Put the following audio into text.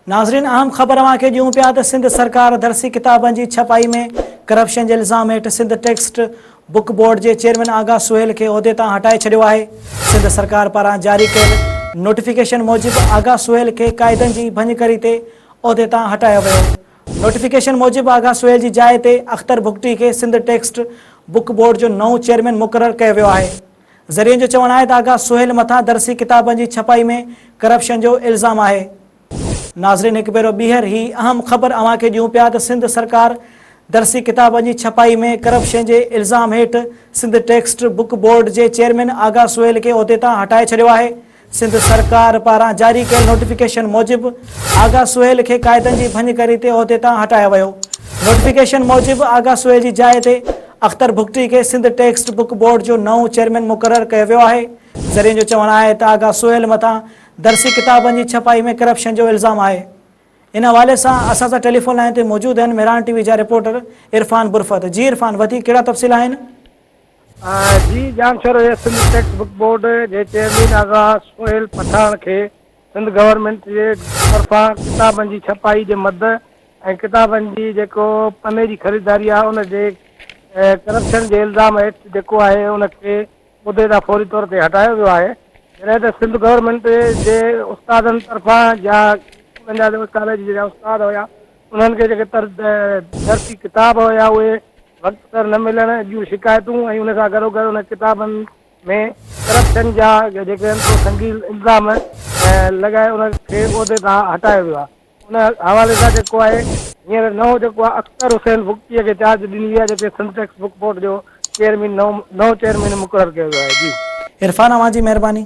ناظرين اهم خبر اوهان کي ڏيون پيا ته سنڌ سرڪار درسي ڪتابن جي ڇپائي ۾ ڪرپشن جي الزام هيٺ سنڌ ٽيڪسٽ بڪ بورڊ جي چيئرمين آغا سهيل کي عهدي تان هٽائي ڇڏيو آهي. سنڌ سرڪار پاران جاري ڪيل نوٽيفڪيشن موجب آغا سهيل کي قاعدن جي ڀڃڪڙي تي عهدي تان هٽايو ويو. نوٽيفڪيشن موجب آغا سهيل جي جاء تي اختر بگٽي کي سنڌ ٽيڪسٽ بڪ بورڊ جو نئون چيئرمين مقرر ڪيو ويو آهي. ذريعن جو چوڻ آهي ته آغا سهيل مٿان درسي ڪتابن جي ڇپائي ۾ ڪرپشن جو الزام آهي. ناظرين هڪ ڀيرو ٻيهر هي اهم خبر اوهان کي ڏيون پيا ته سنڌ سرڪار درسي ڪتابن جي ڇپائي ۾ ڪرپشن جي الزام هيٺ سنڌ ٽيڪسٽ بڪ بورڊ جي چيئرمين آغا سهيل کي عهدي تان هٽائي ڇڏيو آهي. سنڌ سرڪار پاران جاري ڪيل نوٽيفڪيشن موجب آغا سهيل کي قاعدن جي ڀڃڪڙي تي عهدي تان هٽايو ويو. نوٽيفڪيشن موجب آغا سهيل جي جاء تي اختر بگٽي کي سنڌ ٽيڪسٽ بڪ بورڊ جو نئون چيئرمين مقرر ڪيو ويو آهي. ذريعن جو چوڻ آهي ته آغا سهيل مٿان درسي ڪتابن جي ڇپائي ۾ ڪرپشن جو الزام آهي. ان حوالي سان اسان سان ٽيليفون لائين تي موجود آهن مهراڻ ٽي وي جا رپورٽر عرفان برفت. جي عرفان وڌيڪ ڪهڙا تفصيل آهن؟ جي ڄامشورو جي سنڌ ٽيڪسٽ بڪ بورڊ جي چيئرمين آغا سهيل پٺاڻ کي سنڌ گورنمينٽ جي طرفان ڪتابن جي ڇپائي جي مد ۽ ڪتابن جي جيڪو پني جي خريداري آهي ان جي ڪرپشن جي الزام هيٺ جيڪو آهي ان کي عهدي تان فوري طور تي هٽايو ويو آهي جڏهن ته سنڌ گورنمينٽ جي استادن طرفان يا اسڪولن جا جيڪي ڪاليج جا استاد هيا انهن کي جيڪي درسي ڪتاب هيا اهي وقت سر نه ملڻ جون شڪايتون ۽ ان سان گڏوگڏ ان ڪتابن ۾ ڪرپشن جا جيڪي آهن سو سنگين الزام لڳائي ان کي عهدي تان هٽايو ويو آهي ان حوالي سان جيڪو آهي هينئر نئون جيڪو آهي اختر حسين بگٽي کي چارج ڏني وئي آهي جيڪي سنڌ ٽيڪسٽ بڪ بورڊ جو چيئرمين نئون چيئرمين مقرر ڪيو ويو آهي جي. عرفان اوهان جي مهرباني.